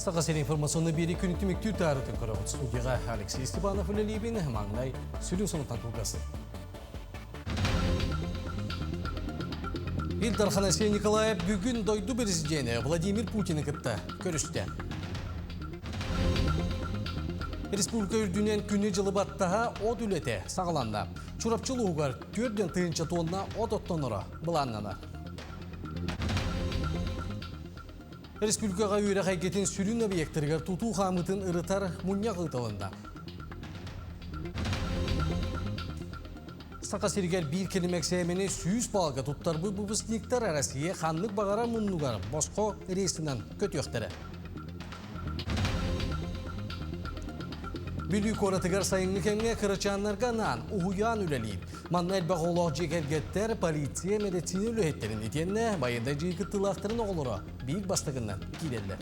Саха сирин информационный биэри күн түмүктүүр таарытын көрөҕүт. Студияға Алексей Степанов үлэлиибин, маҥнай сүрүн сонунтан кылгас. Ил Дархан Айсен Николаев бүгүн дойду президенэ Владимир Путины кытта көрүстэ. Республика үрдүнэн күнү-дьылы баттаһа от үлэтэ саҕаланна. Чурапчы улууһугар 4 тыһыынча тонна от оттоноро былааннанар. Республикаҕа үөрэх эйгэтин сүрүн объектарыгар тутуу хаамыытын ырытар мунньах ыытылынна. Саха сиригэр биир кэлим эксээмэни 100 балга туттарбыт выпускниктар Россия ханнык баҕарар муннугар босхо рейсынан көтүөхтэрэ. Бүлүү куоратыгар сайыҥҥы кэмҥэ кырачааннарга анаан уһуйаан үлэлиир. Манна элбэх оҕолоох дьиэ кэргэттэр, полиция, медицина үлэһиттэрин итиэннэ байыаннай дьиэ кыттыылаахтарын оҕолоро биир бастакыннан киирэллэр.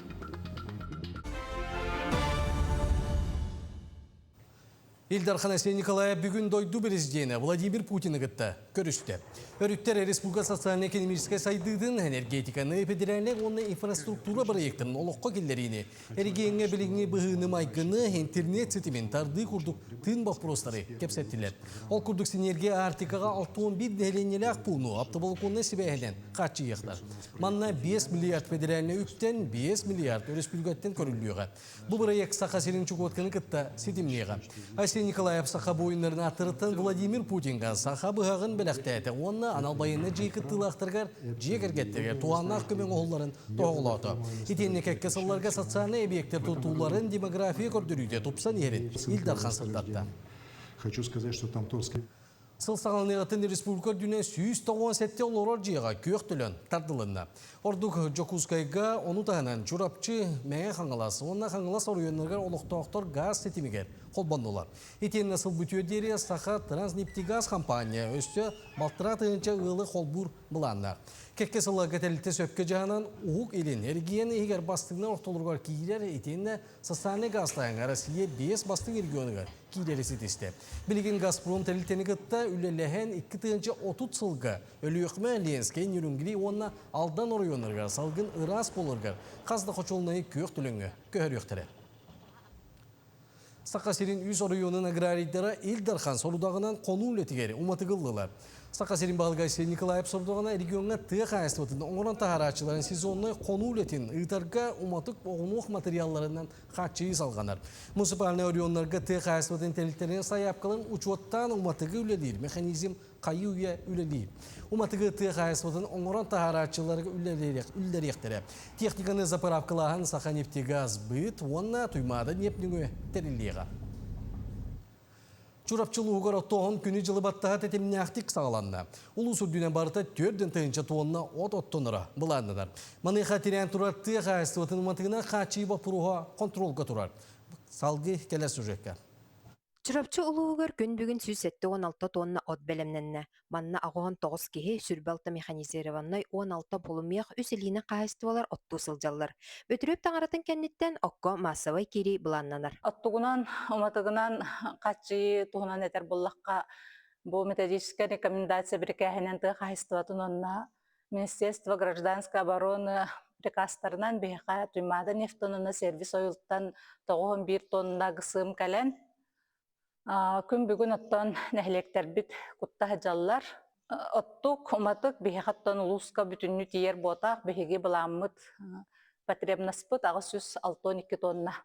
Ил Дархан Айсен Николаев бүгүн дойду президенэ Владимир Путины кытта көрүстэ. Өрүттэр республика социально-экономическай сайдыытын, энергетиканы, федеральнай уонна инфраструктура бырайыактарын олоххо киллэриини, эрэгийиэҥҥэ билиҥҥи быһыыны-майгыны, интернет ситимин тардыы курдук тыын боппуруостары кэпсэттилэр. Ол курдук Синергия Арктикаҕа 61 нэһилиэнньэлээх пууну оптоволоконнай сибээһинэн хааччыйыахтар. Манна 5 миллиард федеральнай үптэн 5 миллиард өрөспүүбүлүкэттэн көрүллүөҕэ. Бу бырайыак Саха сирин Чукотканы кытта ситимниэҕэ. Айсен Николаев саха буойуннарын ааттарыттан Владимир Путинга саха быһаҕын бэлэхтээтэ уонна анал байыаннай дьиэ кыттыылаахтарыгар дьиэ кэргэттэригэр туһааннаах көмө оҥоһулларын тоһоҕолоото. Итиэннэ кэккэ сылларга социальнай эбийиэктэр тутууларын демография көрдөрүүтэ тупсан иһэрин Ил Дархан сырдатта. Хочу сказать, что там Торский Сыл саҕаланыаҕыттан республика үрдүнэн 197 олорор дьиэҕэ күөх төлөн тардылынна. Ордук Дьокуускайга, ону таһынан Чурапчы, Мэҥэ Хаҥалас уонна Хаҥалас оройуоннарыгар олохтоохтор гаас ситимигэр холбоннулар. Итиэннэ сыл бүтүөр диэри Саха Транснефтегаз компания өссө балтараа тыһыынча ыалы холбуур былааннаах. Кэккэ сылларга тэрилтэ сөпкө дьаһанан Уһук Илин эргиэн иһигэр бастыҥнар ортолоругар киирэр итиэннэ социальнай гаастааһыҥҥа Россия биэс бастыҥ регионугар киирэри ситистэ. Билигин «Газпром» тэрилтэни кытта үлэлэһэн 2030 сылга Өлүөхүмэ, Ленскэй, Нерюнгри уонна Алдан оройуоннарыгар салгын ыраас буоларыгар хас да хочуолунайы күөх төлөҥҥө көһөрүөхтэрэ. Саха сирин үс оройуонун аграрийдара Ил Дархан сорудаҕынан хонуу үлэтигэр уматыгыллылар. Саха сирин баһылыга Айсен Николаев сорудаҕына региоҥҥа тыа хаһаайыстыбатын оҥорон таһаарааччыларын сезоннай хонуу үлэтин ыытарга уматык оҕунуох матырыйаалларынан хааччыйыы салҕанар. Муниципальнай оройуоннарга тыа хаһаайыстыбатын тэрилтэлэрин сайаапкаларын учуоттаан уматыгы үлэлиир механизм хайыы-үйэ үлэлиир. Уматыгы тыа хаһаайыстыбатын оҥорон таһаарааччыларга үллэриэхтэрэ. Техниканы заправкалааһын Саханефтегаз быт уонна Туймаада ньиэп нөҥүө тэриллиэҕэ. Чурапчы улууһугар оттооһун күнү-дьылы баттаһа тэтимнээхтик саҕаланна. Улуус үрдүнэн барыта 4 тыһыынча тонна от оттоноро былааннанар. Маныаха тирээн турар тыа хаһаайыстыбатын уматыгынан хааччыйыы боппуруоһа хонтуруолга турар. Салгыы кэлэр сюжекка. Чурапчы улууһугар күн бүгүн 176 тонна от бэлэмнэннэ. Манна 89 киһи, 26 механизированнай, 16 полумех, үс илиинэн хаһаайыстыбалар оттуу сылдьаллар. Бөтүрүөп таҥаратын кэнниттэн окко маассабай киирии былааннанар. Оттугунан, уматыгынан хааччыйыы туһунан этэр буоллахха, бу методическай рекомендация бирикээһинэн тыа хаһаайыстыбатын уонна Министерство гражданской обороны приказтарынан биһиэхэ Туймаада нефть сервис ойултан 91 тонна гысым кэлэн Күн бүгүн оттон нэһилиэктэрбит кутта сылдьаллар. Оттук, уматык биһиэхэ оттон улууска бүтүннүү тиийэр буотах. Биһиги былааммыт потребностьпыт 862 тонна.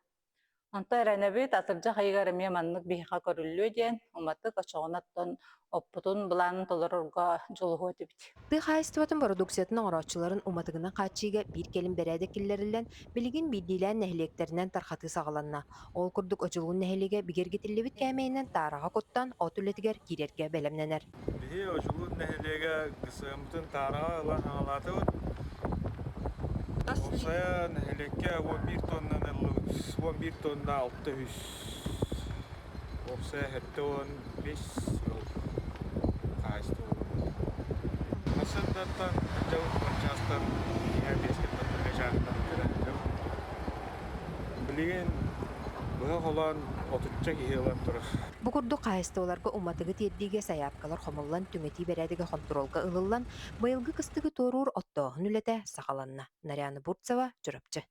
Онтон эрэнэбит, атырдьах ыйыгар эмиэ маннык биһиэхэ көрүллүө диэн, уматык очоҕуна оттон оппутун былаанын толорорго дьулуһуо этибит. Тыа хаһаайыстыбатын бородууксуйатын оҥорооччуларын уматыгынан хааччыйыыга биир кэлим бэрээдэк киллэриллэн, билигин биирдиилээн нэһилиэктэринэн тарҕатыы саҕаланна. Ол курдук Одьулуун нэһилиэгэ бигэргэтиллибит кээмэйинэн таараҕа куттан от үлэтигэр киирэргэ бэлэмнэнэр. Биһи Одьулуун нэһилиэгэ ГСМ-тын таараҕа ылан хаҥалаатыбыт. Уопсайа нэһилиэккэ 11 тоннан ыллыбыт. 11 тонна 600. Уопсайа 75 сыл хаһаайыстыба олорбут. Сарсыардаттан дьабыт чаастан киэһэ биэскэ чаастан кэлэн Билигин быһа холоон отучча киһи ылан турар. Бу курдук хаһаайыстыбаларга уматыгы тиэрдиигэ сайаапкалар хомуллан түҥэтии бэрээдэгэ хонтуруолга ылыллан, быйылгы кыстыгы туоруур оттооһун үлэтэ саҕаланна. Наряна Бурцева, Чурапчы.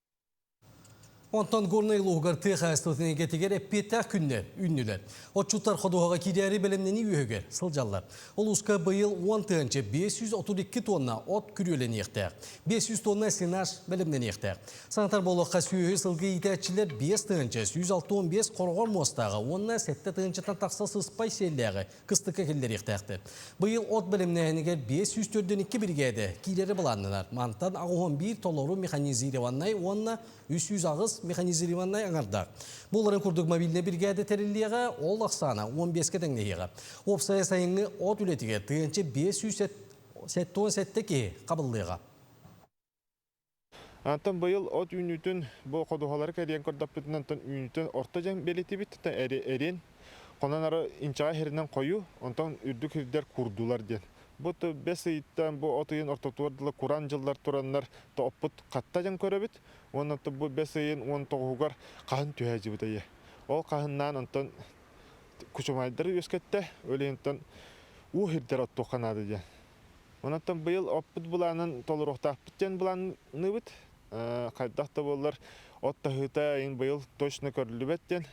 Онтон Горнай улууһугар тыа хаһаайыстыбатын эйгэтигэр эппиэттээх күннэр үүннүлэр. Отчуттар ходуһаҕа киирээри бэлэмнэнии үөһүгэр сылдьаллар. Улууска быйыл 10 532 тонна от күрүөлэниэхтээх. 500 тонна сенаж бэлэмнэниэхтээх. Санатар буолуохха сүөһү сылгы иитээччилэр 5 165 хороҕор муостааҕы уонна 7 тыһыынчаттан тахса сыспай сиэллээҕи кыстыкка киллэриэхтээхтэр. Быйыл от бэлэмнээһинигэр 542 биригээдэ киирэрэ былааннанар. Мантан 81 толору механизированнай уонна 308 механизированнай аҥардаах. Буоларын курдук мобильнай биригээдэ тэриллиэҕэ, ол ахсаана 15-ке тэҥнэһиэҕэ. Уопсайа сайыҥҥы от үлэтигэр 1577 киһи хабыллыаҕа. Антон быйыл от үүнүүтүн бу ходуһалары кэрийэн көрдөхпүтүнэн онтон үүнүүтүн орто дьаҥ бэлитибит эриэн хонон ары инчэҕэй сиринэн хойуу онтон үрдүк сирдэр куурдулар диэн. Бу бэс ыйыттан бу от ыйын ортотугар дылы кураан дьыллар тураннар то оппут хатта дьаҥ көрөбүт уонна бу бэс ыйын 19-угар хаһын түһэ дьыбыт ыйы. Ол хаһыннаан онтон кучумайдары үөскэттэ, ол иһин уу сирдэр оттуохха наада диэн. Онон быйыл оппут былаанын толоруохтаахпыт диэн былаанныыбыт. Хайдах да буоллар от таһыыта эйин быйыл точно көрүллүбэт диэн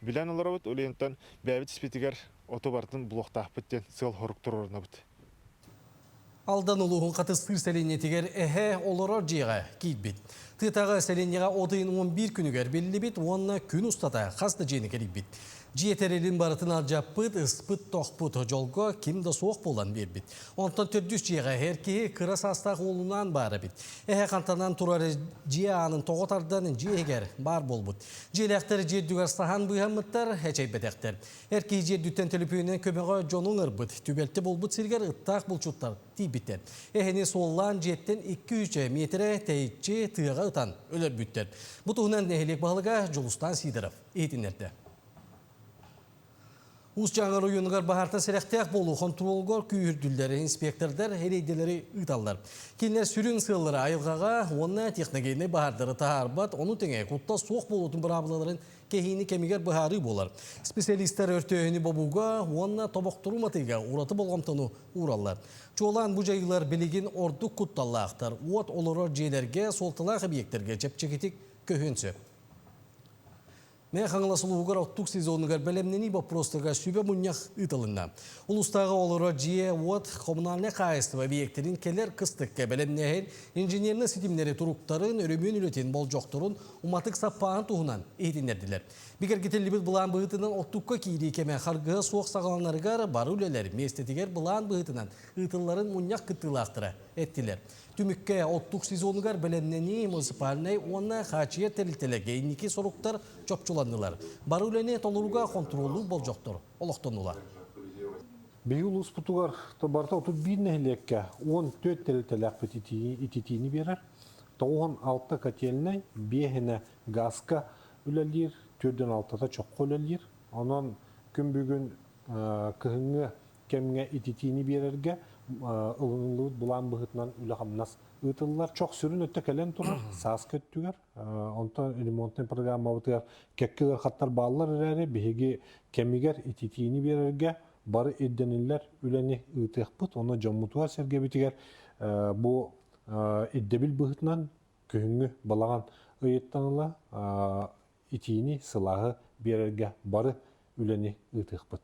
билэн олоробут. Ол иһин бэйэбит испитигэр оту барытын булуохтаахпыт диэн сыал-сорук туруорунабыт. Алдан улууһун Хатыстыыр сэлиэнньэтигэр эһэ олорор дьиэҕэ киирбит. Тыатааҕы сэлиэнньэҕэ от ыйын 11 күнүгэр биллибит уонна күн устата хас да дьиэни кэрийбит. Дьиэ тэрилин барытын алдьаппыт, ыспыт-тохпут, дьолго ким да суох буолан биэрбит. Онтон төрдүс дьиэҕэ эр киһи кыра саастаах уолунаан баар эбит. Эһэ хантанан турар дьиэ аанын тоҕо тардан дьиэ иһигэр баар буолбут. Дьиэлээхтэр дьиэ үрдүгэр саһан быыһаммыттар, эчэйбэтэхтэр. Эр киһи дьиэ үрдүттэн төлөпүөнүнэн көмөҕө дьону ыҥырбыт. Түбэлтэ буолбут сиригэр ыттаах булчуттар тиийбиттэр. Эһэни суоллаан дьиэттэн 2-3 миэтэрэ тэйиччи тыаҕа ытан өлөрбүттэр. Бу туһунан нэһилиэк баһылыга Дьулустаан Сидоров иһитиннэрдэ. Уус Дьааҥы оройуонугар баһаартан сэрэхтээх буолуу хонтуруолугар күүһүрдүллэр инспектордар рейдэлэри ыыталлар. Кинилэр сүрүн сыаллара айылҕаҕа уонна техногеннай баһаардары таһаарбат, ону тэҥэ куттал суох буолуутун быраабылаларын кэһиини кэмигэр быһаарыы буолар. Специалистар өртөөһүнү бобууга уонна тобохтору уматыыга ураты болҕомтону уураллар. Чуолаан бу дьайыылар билигин ордук кутталлаахтар. Уот олорор дьиэлэргэ, суолталаах эбийиэктэргэ чэпчэкитик көһүөн сөп. Мэҥэ Хаҥалас улууһугар оттук сезонугар бэлэмнэнии боппуруостарыгар сүбэ мунньах ыытылынна. Улуустааҕы олорор дьиэ-уот коммунальнай хаһаайыстыба эбийиэктэрин кэлэр кыстыкка бэлэмнээһин, инженернэй ситимнэри туруктарын, өрөмүөн үлэтин болдьохторун, уматык саппааһын туһунан иһитиннэрдилэр. Бигэргитиллибит былаан быһыытынан оттукка киирии кэмэ харгыһа суох саҕаланарыгар бары үлэлэр миэстэтигэр былаан быһыытынан ыытылларын мунньах кыттыылаахтара эттилэр. Түмүккэ оттук сезонугар бэлэмнэнии муниципальнай уонна хааччыйар тэрилтэлэргэ инники соруктар чопчуланнылар. Бары үлэни толорууга хонтуруоллуур болдьохтор олохтоннулар. Биһиги улууспутугар барыта 31 нэһилиэккэ 14 тэрилтэлээхпит ититиини биэрэр. 96 котельнай, биэһинэ газка үлэлиир, төрдүн алтата чоххо үлэлиир. Онон күн бүгүн кыһыҥҥы кэмҥэ ититиини биэрэргэ ылыныллыбыт былаан быһыытынан үлэ-хамнас ыытыллар. Чох сүрүн өттө кэлэн турар сааскы өттүгэр. Онтон ремонтнай программабытыгар кэккэ ыарахаттар бааллар эрээри биһиги кэмигэр ититиини биэрэргэ бары ирдэниллэр үлэни ыытыахпыт. Онно дьоммутугар-сэргэбитигэр бу ирдэбил быһыытынан күһүҥҥү балаҕан ыйыттан ыла итиини, сылааһы биэрэргэ бары үлэни ыытыахпыт.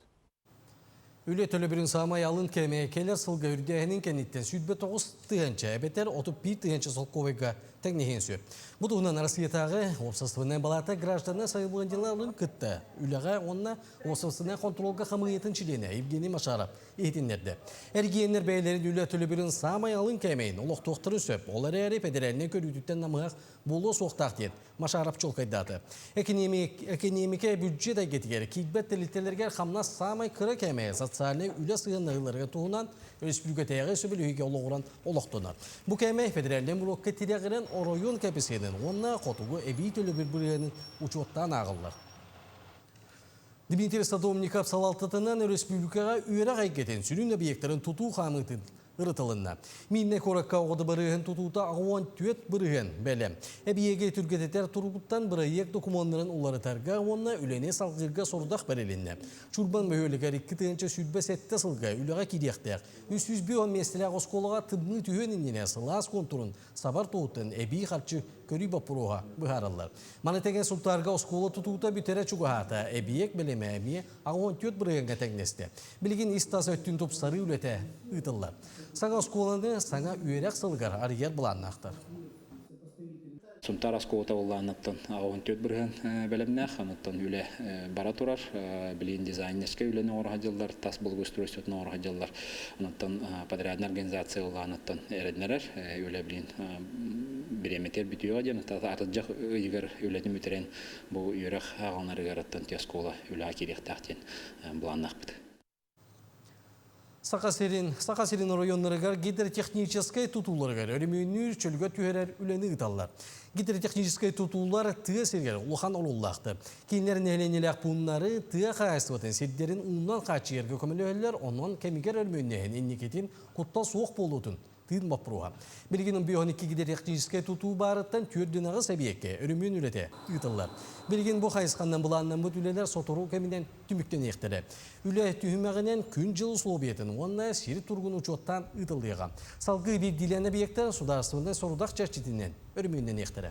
Үлэ төлөбүрүн саамай алын кэмэ кэлэр сылга үрдээһинин кэнниттэн 29 тыһыынча эбэтэр 31 тыһыынча солкуобайга тэҥнэһиэн сөп. Бу туһунан Россиятааҕы уопсастыбаннай балаата гражданнар сайабылыанньаларын кытта үлэҕэ уонна уопсастыбаннай хонтуруолга хамыыһыйатын чилиэнэ Евгений Машаров иһитиннэрдэ. Эргиэннэр бэйэлэрин үлэ төлөбүрүн саамай алын кээмэйин олохтуохтарын сөп. Ол эрээри федеральнай көрүүтүттэн намыһах буолуо суохтаах диэн Машаров чуолкайдаата. Экэниэмикэ бюджет эйгэтигэр киирбэт тэрилтэлэригэр хамнас саамай кыра кээмэйэ социальнай үлэ сыһыаннаһыыларыгар туһунан өрөспүүбүлүкэтээҕи сөбүлэһиигэ олоҕуран олохтонор. Бу кээмэй федеральнай муруокка тирэҕирэн оройуон коэффициенин уонна хотугу эбии төлөбүр бырыһыанын учуоттаан ааҕыллар. Дмитрий Садовников салалтатынан өрөспүүбүлүкэҕэ үөрэх эйгэтин сүрүн объектарын тутуу хаамыытын ырытылынна. Мииннэ куоракка оҕо дыбарыаһын тутуута 84 бырыһыан бэлэм. Эбийиэги түргэтитэр туругуттан бырайыак докумуоннарын уларытарга уонна үлэни салгыырга сорудах бэрилиннэ. Чурбан бөһүөлэгэр 2027 сылга үлэҕэ киириэхтээх 305 миэстэлээх оскуолаҕа тымныы түһүөн иннинэ сылаас контурун сабар туһуттан эбии харчы көрүү боппуруоһа быһаарыллар. Маны тэҥэ Сунтаарга оскуола тутуута бүтэрэ чугаһаата, эбийиэк бэлэмэ эмиэ 84 бырыһыаҥҥа тэҥнэстэ. Билигин ис-тас өттүн тупсарыы үлэтэ ыытыллар. Саҥа оскуоланы саҥа үөрэх сылыгар арыйар былааннаахтар. Сунтаар оскуолата буоллаҕыттан 84 бырыһыан бэлэмнээх, онуттан үлэ бара турар. Билигин дизайнерскай үлэни оҥоро сылдьаллар, тас благоустройствотын оҥоро сылдьаллар. Онуттан подрядная организация буоллаҕыттан эрэннэрэр. Үлэ билигин бириэмэтигэр бүтүөҕэ диэн, атырдьах ыйыгар үлэтин бүтэрэн бу үөрэх аҕаланарыгар оттон оскуола үлэҕэ киириэхтээх диэн былааннаахпыт. Саха сирин, Саха сирин оройуоннарыгар гидротехническэй тутууларыгар өрөмүөннүүр, чөлгө түһэрэр үлэни ыыталлар. Гидротехническэй тутуулар тыа сиригэр улахан оруоллаахтар. Кинилэр нэһилиэнньэлээх пууннары тыа хаһаайыстыбатын сирдэрин уунан хааччыйарга көмөлөһөллөр, онон кэмигэр өрөмүөннээһин инникитин куттал суох буолуутун тыын боппуруоһа. Билигин 12 гидротехническэй тутуу баарыттан түөрдүн аҕыс эбийиэккэ өрөмүөн үлэтэ ыытыллар. Билигин бу хайысханан былааннаммыт үлэлэр сотору кэминэн түмүктэниэхтэрэ. Үлэ түһүмэҕинэн күн-дьыл условиятын уонна сир туругун учуоттаан ыытыллыаҕа. Салгыы биирдиилээн эбийиэктэр судаарыстыбаннай сорудах чэрчитинэн өрөмүөннэниэхтэрэ.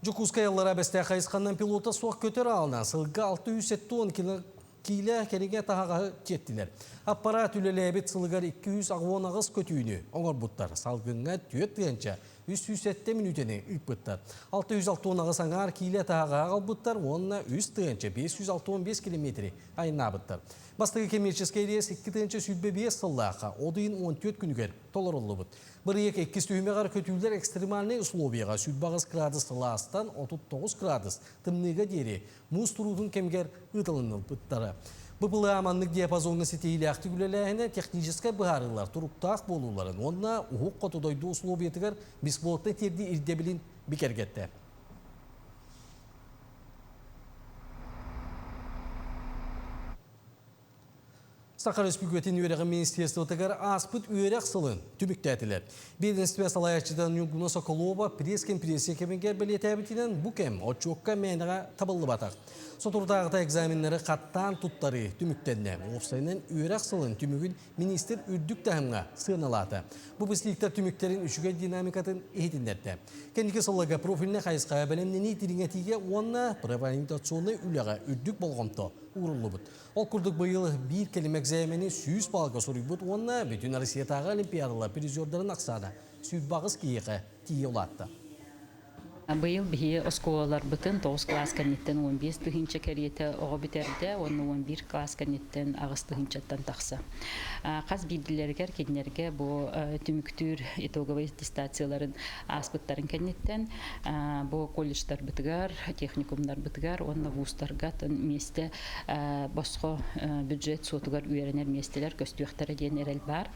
Дьокуускай аллараа Бэстээх хайысханан пилота суох көтөр аалынан сылга 670 киилэ кэриҥэ таһаҕаһы тиэртилэр. Аппараат үлэлээбит сылыгар 288 көтүүнү оҥорбуттар. Салгыҥҥа 4 307 мүнүүтэни ыыппыттар. 668 аҥаар киилэ таһаҕаһы аҕалбыттар уонна 3 565 километри айаннаабыттар. Бастакы коммерческай рейс 2025 сыллаахха от ыйын 14 күнүгэр толоруллубут. Бырайыак иккис түһүмэҕэр көтүүлэр экстремальнай условияҕа 28 градус сылаастан 39 градус тымныыга диэри муус туруутун кэмигэр ыытылыннылбыттара. БПЛА маннык диапазоҥҥа ситиһиилээхтик үлэлээһинэ техническэй быһаарыылар туруктаах буолууларын уонна Уһук Хоту дойду условиятыгар бесплотнай тиэрдии ирдэбилин бигэргэттэ. Саха Өрөспүүбүлүкэтин үөрэҕин министерствотыгар ааспыт үөрэх сылын түмүктээтилэр. Биэдэмистибэ салайааччыта Ньургуна Соколова пресс-конференция кэмигэр бэлиэтээбитинэн, бу кэм отчуокка мээнэҕэ табыллыбатах. Соторутааҕыта экзаменнары хаттаан туттарыы түмүктэннэ. Уопсайынан үөрэх сылын түмүгүн министр үрдүк таһымҥа сыаналаата. Выпускниктар түмүктэрин үчүгэй динамикатын иһитиннэрдэ. Кэнники сылларга профильнай хайысхаҕа бэлэмнэнии дириҥэтиигэ уонна профориентационнай үлэҕэ үрдүк болҕомто ууруллубут. Ол курдук быйыл биир кэлим экзамени 100 баллга суруйбут уонна бүтүн Россиятааҕы олимпиадалар призердарын ахсаана 28 киһиэхэ тиийэ улаатта. Быйыл биһиги оскуолаларбытын тоҕус кылаас кэнниттэн 15 тыһыынча кэриэтэ оҕо бүтэрдэ уонна 11 кылаас кэнниттэн аҕыс тыһыынчаттан тахса. Хас биирдилэригэр кинилэргэ бу түмүктүүр итоговай аттестацияларын ааспыттарын кэнниттэн бу колледжтарбытыгар, техникумнарбытыгар уонна вузтарга миэстэ босхо бюджет суотугар үөрэнэр миэстэлэр көстүөхтэрэ диэн эрэл баар.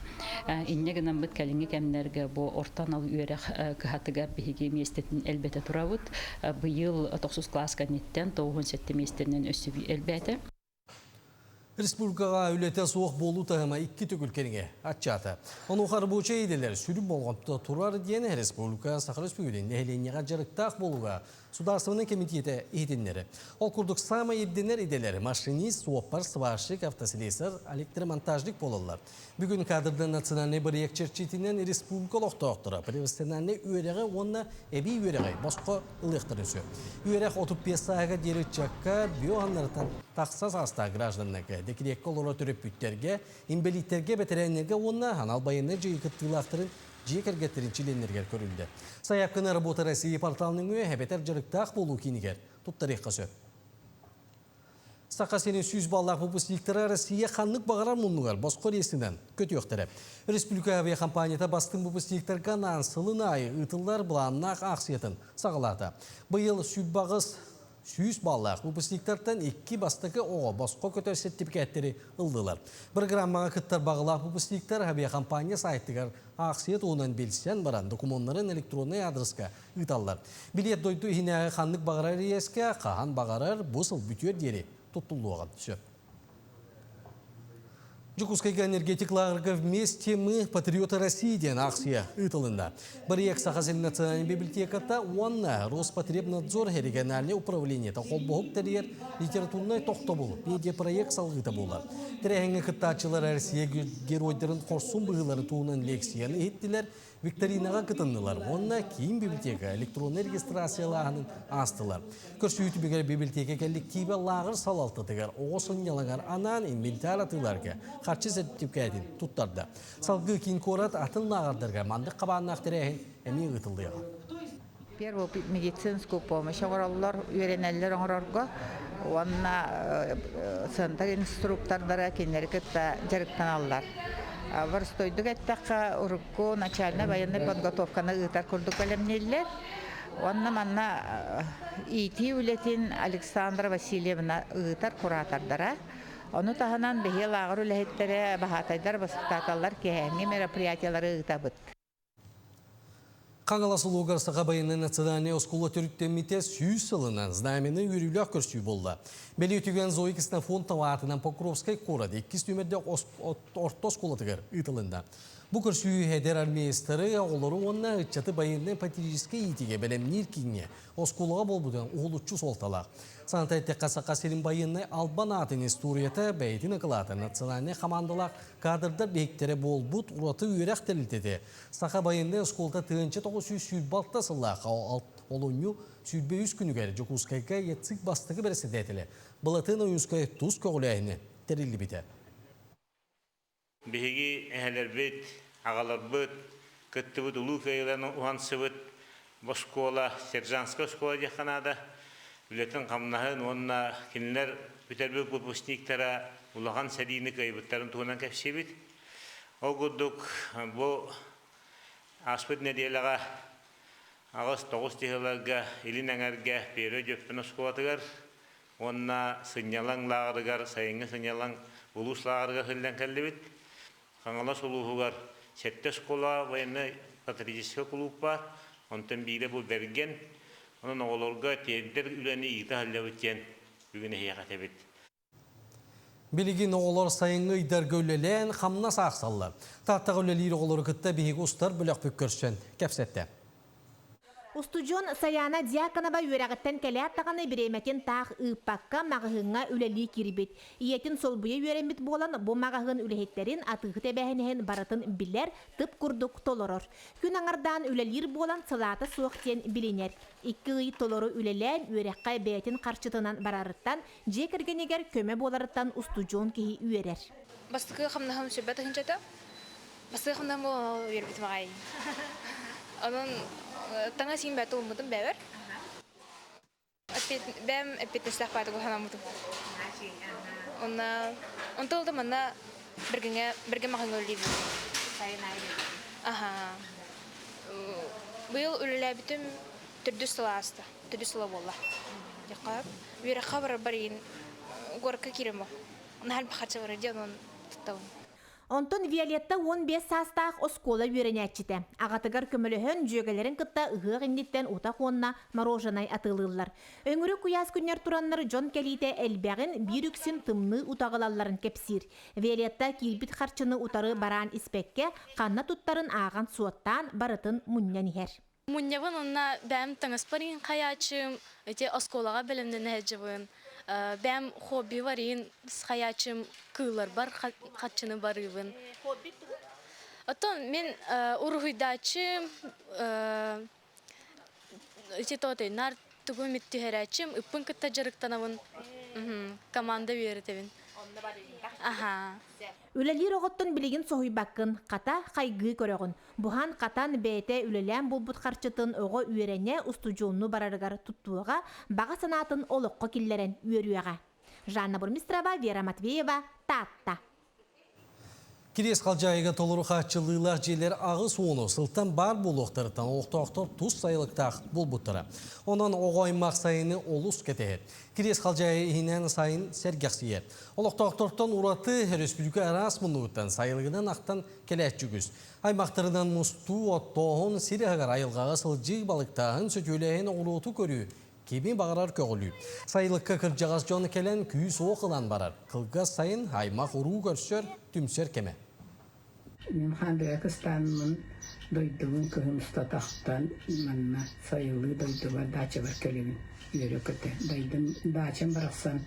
Инньэ гынаммыт кэлиҥҥи кэмнэргэ бу орто анал үөрэх кыһатыгар биһиги миэстэтин элбэтэ турабыт. Быйыл тохсус кылаас кэнниттэн 97 миэстэнэн өссө элбээтэ. Республикаҕа үлэтэ суох буолуу таһыма икки төгүл кэриҥэ аччаата. Онуоха рабочай идэлэр сүрүн болҕомто турар диэн республика Саха Өрөспүүбүлүкэтин нэһилиэнньэҕэ дьарыктаах буолууга Судаарыстыбаннай кэмитиэтэ иһитиннэрэр. Ол курдук саамай ирдэнэр идэлэр машинист, суоппар, сварщик, автослесарь, электромонтажник буолаллар. Бүгүн кадрдан национальнай бырайыак чэрчитинэн республика олохтоохторо профессиональнай үөрэҕи уонна эбии үөрэҕи босхо ылыахтарын сөп. Үөрэх 35 сааһыгар диэри ыччакка биоаннарыттан тахса саастаах гражданнарга, дэкириэккэ олорор төрөппүттэргэ, инбэлииттэргэ, бэтэрээннэргэ уонна анал байыаннай дьайыы кыттыылаахтарын дьиэ кэргэттэрин чилиэннэригэр көрүллэр. Сайаапканы Работа России портал нөҥүө эбэтэр дьарыктаах буолуу киинигэр туттарыахха сөп. Саха сирин 100 баллаах выпускниктара Россия ханнык баҕарар муннугар босхо рейсинэн көтүөхтэрэ. Республика авиакомпанията бастыҥ выпускниктарга анаан сылын аайы ыытыллар былааннаах аахсыйатын саҕалаата. Быйыл сүүрбаҕыс 100 баллаах выпускниктартан икки бастакы оҕо босхо көтөр сертификаттэри ыллылар. Программаҕа кыттар баҕалаах выпускниктар авиакомпания сайтыгар аахсыйа туһунан билсэн баран докумуоннарын электроннай аадырыска ыыталлар. Билиэт дойду иһинээҕи ханнык баҕарар рейскэ хаһан баҕарар бу сыл бүтүөр диэри туттуллуоҕа сөп. Дьокуускайга энергетик лааҕырга «Вместе мы, патриоты России» диэн аахсыйа ыытылынна. Бырайыак Саха сирин национальнай библиотеката уонна Роспотребнадзор региональнай управлениета холбоһук тэрийэр литературнай тохтобул медиапроект салгыыта буолар. Тэрээһиҥҥэ кыттааччылар Россия геройдарын хорсун быһыыларын туһунан лекцияны иһиттилэр, Викторинаҕа кытыннылар уонна киин библиотека электроннай регистрациялааһынын аастылар. Көрсүһүү түмүгэр библиотека кэлликтиибэ лааҕыр салалтатыгар оҕо сынньалаҥар анаан инвентарь атыыларга харчы сэртипикээтин туттарда. Салгыы киин куорат атын лааҕырдарга маннык хабааннаах тэрээһин эмиэ ыытыллыаҕа. Первую медицинскую помощь оҥороллор, үөрэнэллэр оҥорорго уонна центр инструктордара кинилэри кытта дьарыктаналлар. Боростуойдук эттэххэ, урукку начальнай военнай подготовканы ыытар курдук бэлэмнииллэр. Уонна манна иитии үлэтин Александра Васильевна ыытар куратордара. Ону таһынан биһиги лааҕыр үлэһиттэрэ, баһаатайдар, воспитателлар киэһээҥҥи мероприятиялары ыытабыт. Хаҥалас улуугар Саха байыаннай национальнай оскуола төрүттэммитэ 100 сылынан знамены үөрүүлээх көрсүү буолла. Бэлиэ түгэн Зоя Ксенофонтова аатынан Покровскай куорат иккис нүмердээх орто оскуолатыгар ыытылынна. Бу көрсүү эдэр армеецтары, оҕолору уонна ыччаты байыаннай-патриотическай иитиигэ бэлэмниир кииҥҥэ оскуолаҕа буолбутун уһулуччу суолталаах. Саната эттэххэ, Саха сирин байыаннай албан аатын историята бэйэтин акылаата национальнай хамаандалаах кадрдар биһиктэрэ буолбут ураты үөрэх тэрилтэтэ Саха байыаннай оскуолата 1926 сыллаах олунньу 23 күнүгэр Дьокуускайга ЯЦИК бастакы бэрэссэдээтэлэ Былатыан Ойуунскай тус көҕүлээһинэ тэриллибитэ. Биһиги эһэлэрбит, аҕаларбыт кыттыбыт Улуу Кыайыыларын уһансыбыт оскуола, сержантскай оскуола диэххэ наада, үлэтин-хамнаһын уонна кинилэр бүтэрбит выпускниктара улахан сэриини кыайбыттарын туһунан кэпсиибит. Ол курдук бу ааспыт нэдиэлэҕэ 8-9 тыһыыларга Илин Эҥэргэ Первый Дьөппөн оскуолатыгар уонна сынньалаҥ лааҕырыгар сайыҥҥы сынньалаҥ улуус лааҕырыгар сылдьан кэллибит. Хаҥалас улууһугар сэттэ оскуола военнай патриотическай кулууп баар. Онтон биирэ бу Бэргэн. Онон оҕолорго тиэрдэр үлэни ыыта сылдьабыт диэн бүгүн эһиэхэ этэбит. Билигин оҕолор сайыҥҥы ыйдарга үлэлээн хамнас аахсаллар. Тааттаҕа үлэлиир оҕолору кытта биһиги устар бөлөхпүт көрсөн кэпсэттэ. Устудьуон Сайаана Дьяконова үөрэҕиттэн кэлээт даҕаны бириэмэтин таах ыыппакка маҕаһыыҥҥа үлэлии киирбит. Ийэтин солбуйа үөрэммит буолан, бу маҕаһыын үлэһиттэрин атыыһыт эбээһинэһин барытын билэр, тып курдук толорор. Күн аҥардаан үлэлиир буолан сылаата суох диэн билинэр. Икки ый толору үлэлээн, үөрэххэ бэйэтин харчытынан барарыттан, дьиэ кэргэнигэр көмө буоларыттан устудьуон киһи үөрэр. Бастакы хамнаһым 120 тыһыынчата. Бастакы хамнаһым буолан үөрбүтүм аҕай. Онон таҥас иин бэт ууммутум бэбэр. Бэм эппиэтинэстээх баатыгы санаммытым. Онна онтон да манна биргиҥэ биргэ маҕаҥҥа үлэлиибин. Аха. Быйыл үлэлээбитим төрдүс сыл ааста. Төрдүс сыла буолла. Дьахха үөрэххэ барарбар иин горка киирем Наһаа элбэх харчы барар диэн онон туттабын. Онтон Виолетта 15 саастаах оскуола үөрэнээччитэ. Аҕатыгар көмөлөһөн, дьүөгэлэрин кытта ыһыах инниттэн утах уонна мороженай атыылыыллар. Өҥүрүк куйаас күннэр тураннар дьон кэлиитэ элбэҕин, биир үксүн тымныы утаҕылалларын кэпсиир. Виолетта киирбит харчыны утары бараан испэккэ, ханна туттарын ааҕан-суоттаан, барытын мунньан иһэр. Мунньабын уонна бэйэм таҥаспар иһин хайааччым, ити оскуолаҕа бэлэмнэнэ сылдьабын. Бэйэм хоббибар иһин хайааччым кыылларбар хаччыны барыыбын. Оттон мин уруһуйдааччым, ити тотой наар тугу эмит түһэрээччим, ыппын кытта дьарыктанабын, команда үөрэтэбин. Аха. Үлэлиир оҕоттон билигин соһуйбаккын, хата, хайгыы көрөҕүн. Буһан-хатан, бэйэтэ үлэлээн булбут харчытын оҕо үөрэнэ, устудьуоннуу барарыгар туттуоҕа, баҕа санаатын олоххо киллэрэн үөрүөҕэ. Жанна Бурмистрова, Вера Матвеева, Таатта. Кириэс Халдьаайыга толору хааччыллыылаах дьиэлэр 80 сылтан баар буолуохтарыттан олохтоохтор тус сайылыктаах буолбуттара. Онон оҕо аймах сайыны олус кэтэһэр. Кириэс Халдьаайы иһинэн сайын сэргэхсийэр. Олохтоохтортон ураты өрөспүүбүлүкэ араас муннугуттан сайылыгынан ахтан кэлээччи үгүс. Аймахтарынан мустуу, оттооһун, сир аһыгар айылҕаҕа сылдьыы, балыктааһын, сөтүөлээһин, оҕуруоту көрүү. Кими баҕарар көҕүлүү. Сайылыкка кырдьаҕас дьон кэлэн күүс-уох ылан барар. Кылгас сайын аймах уруу көрсөр, түмсэр кэмэ. Мин Хаандыга кыстаанмын дойдубун кыһын устатахтан манна сайылыы дойдубар даачабар кэлэбин үөрэ-көтө. Дойдум даачам барахсан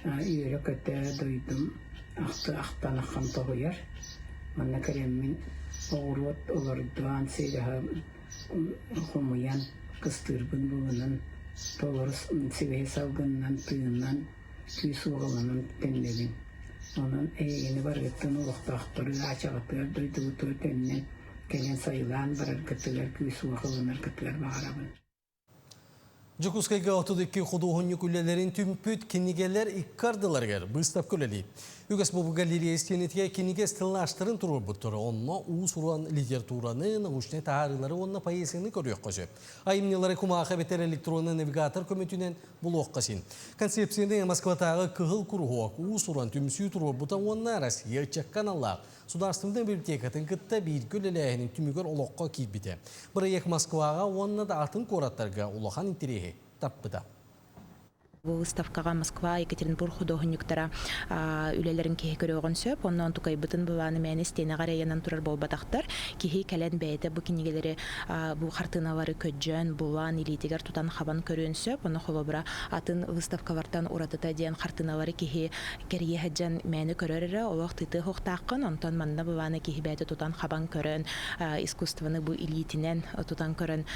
үөрэ-көтө дойдум ахты ахтан аххан тоһуйар. Манна кэлэммин оҕуруот олордоон сирэһэ хомуйан кыстыырбын булунан толору сибиһи салгынынан тыынан күүс уоҕуланан төннөбүн. Онон эйигини барыгыттан олохтоохтору даачаҕытыгар, дойдугутугар төннөн кэлэн сайылаан бараргытыгар күүс-уох ылынаргытыгар баҕарабын. Дьокуускайга 32 худуоһунньук үлэлэрин түмпүт кинигэлэр икки ардыларыгар быыстапка үлэлиир. Үгэс буолбут галерея истиэнэтигэр кинигэ стеллажтарын туруорбуттар. Онно уус-уран литератураны, научнай таһаарыылары уонна поэзияны көрүөххэ сөп. Айымньылары кумаахы эбэтэр электронный навигатор көмөтүнэн булуохха син. Концепцияны Москватааҕы Кыһыл куруһуок уус-уран түмсүү туруорбута уонна Россия ыччакка аналлаах Судаарыстыбаннай библиотекатын кытта бииргэ үлэлээһинин түмүгэр олоххо киирбитэ. Бырайыак Москваҕа уонна да атын куораттарга улахан интэриэһи тарпыта. Бу выставкаҕа Москва, Екатеринбург худуоһунньуктара үлэлэрин киһи көрүөҕүн сөп. Онно онтукайбытын былааны мээнэ истиэнэҕэ эрэ ыйанан турар буолбатахтар. Киһи кэлэн бэйэтэ бу кинигэлэри, бу хартыыналары көдьөөн, булан, илиитигэр тутан хабан көрүөн сөп. Ону холобура атын выставкалартан уратыта диэн хартыыналары киһи кэрийэ сылдьан мээнэ көрөр эрэ, олох тыытыа суохтааххын. Онтон манна былааны киһи бэйэтэ тутан хабан көрөн, искусствоны бу илиитинэн тутан көрөн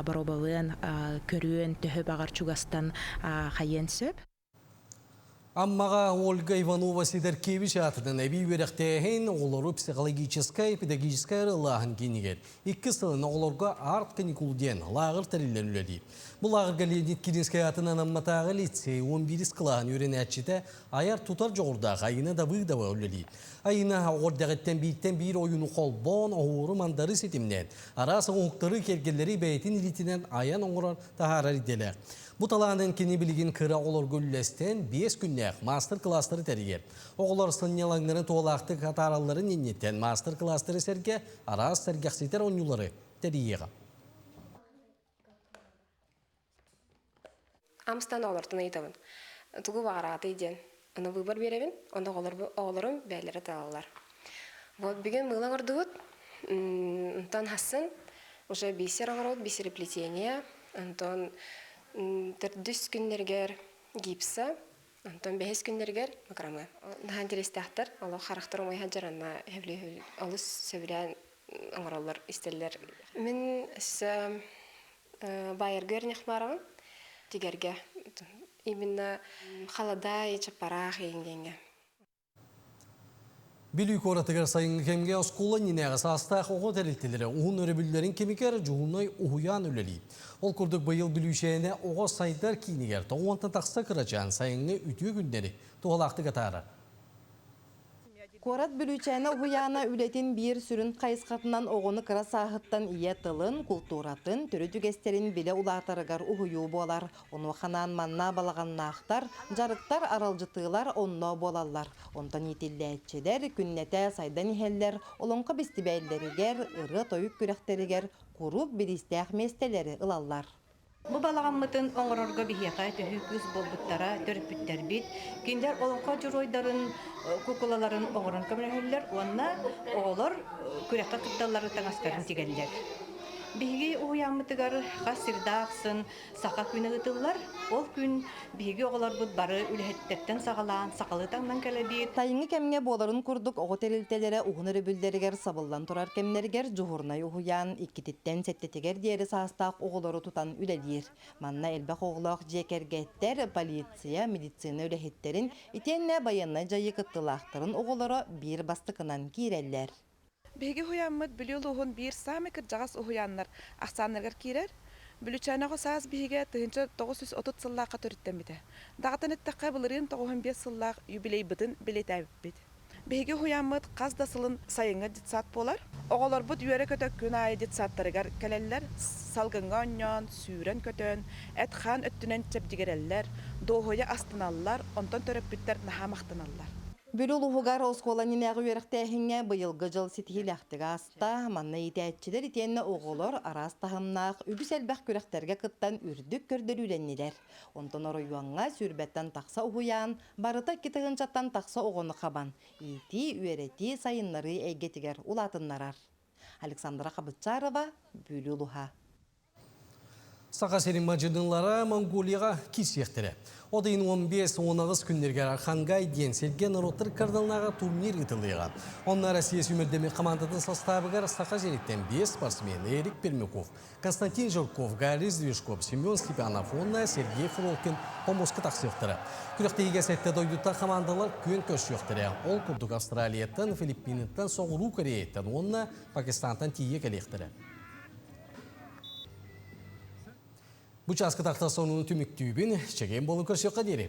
боруобалыан, көрүөн, төһө баҕар чугастан хайыан сөп. Аммаҕа Ольга Иванова Сидоркевич аатынан эбии үөрэхтээһин оҕолору психологическай, педагогическай арыаллааһын киинигэр икки сылын оҕолорго арт-каникул диэн лааҕыр тэриллэн үлэлиир. Бу лааҕырга Леонид Киринскэй аатынан Амматааҕы лицей 11 кылааһын үөрэнээччитэ айар-тутар дьоҕурдаах Айыына Давыдова үлэлиир. Айыына оҕо эрдэҕиттэн бииртэн биир ойууну холбоон, оһуору-мандары ситимнээн, араас оҥоһуктары, киэргэллэри бэйэтин илиитинэн айан оҥорон таһаарар идэлээх. Бу талаанын кини билигин кыра оҕолорго үллэстэн, биэс күннээх маастар-кылаастары тэрийэр. Оҕолор сынньалаҥнарын туолаахтык атааралларын инниттэн маастар-кылаастары сэргэ араас сэргэхситэр оонньуулары тэрийиэҕэ. Амстан оҕолортон ыйытабын. Тугу баҕараатый диэн. Ону выбор биэрэбин, онно оҕолорум бэйэлэрэ талаллар. Вот бүгүн мыыла оҥордубут. Онтон хассын уже бисер оҥоробут, бисереплетение. Онтон төрдүс күннэригэр гипса, онтон бэһис күннэригэр макраме. Наһаа интэриэстээхтэр, олох харахтар умайа сылдьар, анна олус сөбүлээн оҥороллор, истэллэр. Мин өссө баайарга үөрэнэх тигэргэ именно халадаай, чаппараах иҥ Бүлүү куоратыгар сайыҥҥы кэмҥэ оскуола иннинээҕи саастаах оҕо тэрилтэлэрэ уһун өрөбүллэрин кэмигэр дьуһунай уһуйаан үлэлиир. Ол курдук быйыл Бүлүүчээнэ оҕо сайдар киинигэр тоҕуонтан тахса кырачаан сайыҥҥы үтүө күннэри туһалаахтык атаарар. Куорат Бүлүүчээнэ уһуйаана үлэтин биир сүрүн хайысхатынан оҕону кыра сааһыттан ийэ тылын, култууратын, төрүт үгэстэрин билэ улаатарыгар уһуйуу буолар. Онуоха анаан манна балаҕаннаахтар, дьарыктар, аралдьытыылар онно буолаллар. Онтон иитиллээччилэр күннэтэ сайдан иһэллэр, олоҥхо бэстибээллэригэр, ырыа-тойук күрэхтэригэр куруук бириистээх миэстэлэри ылаллар. Бу балаҕаммытын оҥорорго биһиэхэ төһүү күүс буолбуттара төрөппүттэрбит. Кинилэр олоҥхо дьоруойдарын куукулаларын оҥорон көмөлөһөллөр уонна оҕолор күрэххэ кытталларын таҥастарын тигэллэр. Биһиги уһуйааммытыгар хас сирдэ ахсын Саха күнэ ыытыллар. Ол күн биһиги оҕолорбут бары үлэһиттэртэн саҕалаан сахалыы таҥнан кэлэбит. Сайыҥҥы кэмҥэ буоларын курдук оҕо тэрилтэлэрэ уһун өрөбүллэригэр сабыллан турар кэмнэригэр дьуһуурунай уһуйаан иккититтэн сэттэтигэр диэри саастаах оҕолору тутан үлэлиир. Манна элбэх оҕолоох дьиэ кэргэттэр, полиция, медицина үлэһиттэрин итиэннэ байыаннай дьайыы кыттыылаахтарын оҕолоро биир бастакынан киирэллэр. Биһиги уһуйааммыт Бүлүү улууһун биир саамай кырдьаҕас уһуйааннар ахсааннарыгар киирэр. Бүлүүчээнэ оҕо саас биһигэ 1930 сыллаахха төрүттэммитэ. Даҕатан эттэххэ, былырыын 95 сыллаах юбилейбытын бэлиэтээбиппит. Биһиги уһуйааммыт хас да сылын сайыҥҥы детсад буолар. Оҕолорбут үөрэ-көтө күн аайы детсадтарыгар кэлэллэр, салгыҥҥа оонньоон, сүүрэн-көтөн, эт-хаан өттүнэн чэбдигирэллэр, дуоһуйа астыналлар, онтон төрөппүттэр наһаа махтаналлар. Бүлүү улууһугар оскуола иннинээҕи үөрэхтээһиҥҥэ быйылгы дьыл ситиһиилээхтик ааста. Манна иитээччилэр итиэннэ оҕолор араас таһымнаах үгүс элбэх күрэхтэргэ кыттан үрдүк көрдөрүүлэннилэр. Онтон оройуоҥҥа сүүрбэттэн тахса уһуйаан, барыта 2 тыһыынчаттан тахса оҕону хабан, иитии, үөрэтии, сайыннарыы эйгэтигэр улаатыннарар. Александра Хабытчарова, Бүлүү улууһа. Саха сирин мадьынылара Монголияҕа киирсиэхтэрэ. От ыйын 15-18 күннэригэр Архангай диэн сиргэ норуоттар ыккардыларынааҕы турнир ыытыллыаҕа. Онно Россия сүүмэрдэммит хамаандатын састаабыгар Саха сириттэн биэс спортсмен Эрик Пермяков, Константин Жирков, Гарри Сдвижков, Семен Степанов уонна Сергей Фролкин хомуска тахсыахтара. Күрэхтэһиигэ сэттэ дойдуттан хамаандалар күөн көрсүөхтэрэ. Ол курдук Австралияттан, Филиппиныттан, Соҕуруу Кореяттан уонна Пакистантан тиийэ кэлиэхтэрэ. Бу чааска тахта сонуну түмүктүүбүн. Чэгиэн буолун көрсүөххэ диэри.